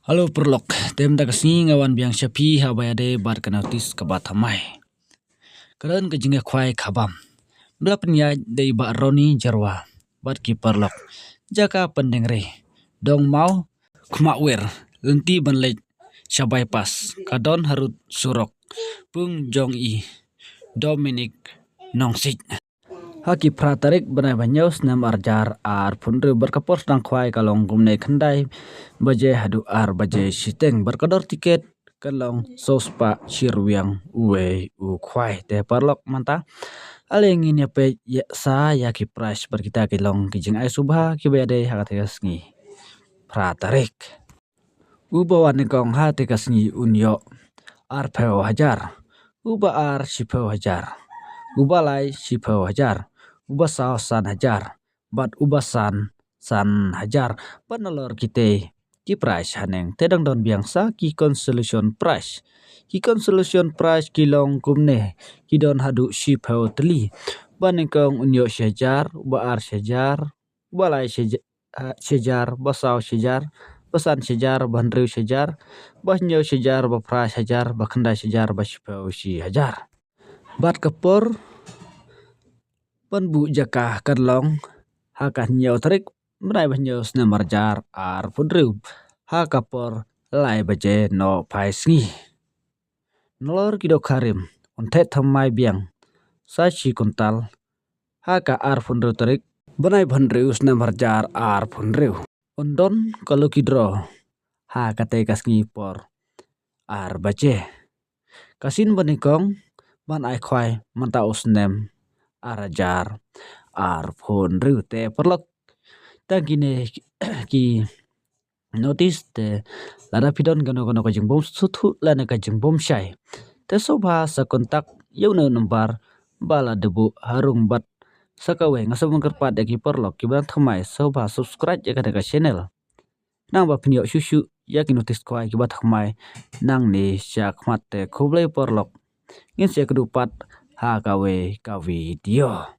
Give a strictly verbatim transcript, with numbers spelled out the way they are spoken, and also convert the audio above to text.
Halo paralok, te mynta ka sngi nga wan biang sha phi ha ba ïadei bad ka notis kaba thymmai. Ka don ka jingïakhwai khabam ba la pynïaid da i Bah Ronnie Jyrwa bad ki paralok. Jaka Pyndengri, Dongmaw, Khmahwir, lynti ban leit sha bypass, ka don harud surok, pung jong i Dominic Nongsih. Ha ki phra tarik bnai ba hynñiew snem ar hajar arphew hynriew, bad ka por sdang khwai ka long kumne: khyndai baje haduh ar baje shiteng, bad ka dor tiket kan long saw spah shi ryngwiang uwei u khwai. Te paralok, mynta ale ngin ïa peit ïa sa ïa ki prize bad kita ki long ki jingai sngewbha kiba ïadei ha kata ka sngi phra tarik. Uba wan nyngkong ha kata ka sngi un ïoh arphew hajar, uba ar shiphew hajar, uba lai shiphew hajar, uba saw san hajar, bad uba san san hajar. Bad nalor kite ki prize haneng te dang don biang sa ki consolation prize. Ki consolation prize ki long kumne, ki don haduh shiphew tylli. Ba nyngkong un ïoh shi hajar, uba ar shi hajar, uba lai shi hajar, ba saw shi hajar, ba san shi hajar, ba hynriew shi hajar, ba hynñiew shi hajar, ba phra shi hajar, ba khyndai shi hajar, ba shiphew shi hajar. Bad ka por ban buh jaka kan long ha ka hynñiew tarik bnai ba hynñiew snem ar hajar arphew hynriew, ha ka por lai baje nohphai sngi. Nalor ki dohkha rim un theh thymmai biang sa shi kuntal ha ka arphew hynriew tarik bnai ba hynriew snem ar hajar arphew hynriew. Un don ka lucky draw ha kata ka sngi por ar baje. Ka sien ba nyngkong ban ai khwai mynta u snem ar hajar arphew hynriew. Te paralok, tang kine ki notis, te lada phi don kano kano ka jingbym sngewthuh lane ka jingbym shai, te sngewbha sa contact ïa une u number ba la dep buh harung. Bad sa kawei, nga sngewbha ban kyrpad ïa ki paralok kiba dang thymmai, sngewbha subscribe ïa kane ka channel, nangba phin ïoh shuh shuh ïa ki notis khwai kiba thymmai nangne shakhmat. Te khublei paralok, ngin sa ïakynduh pat ha kawei ka video.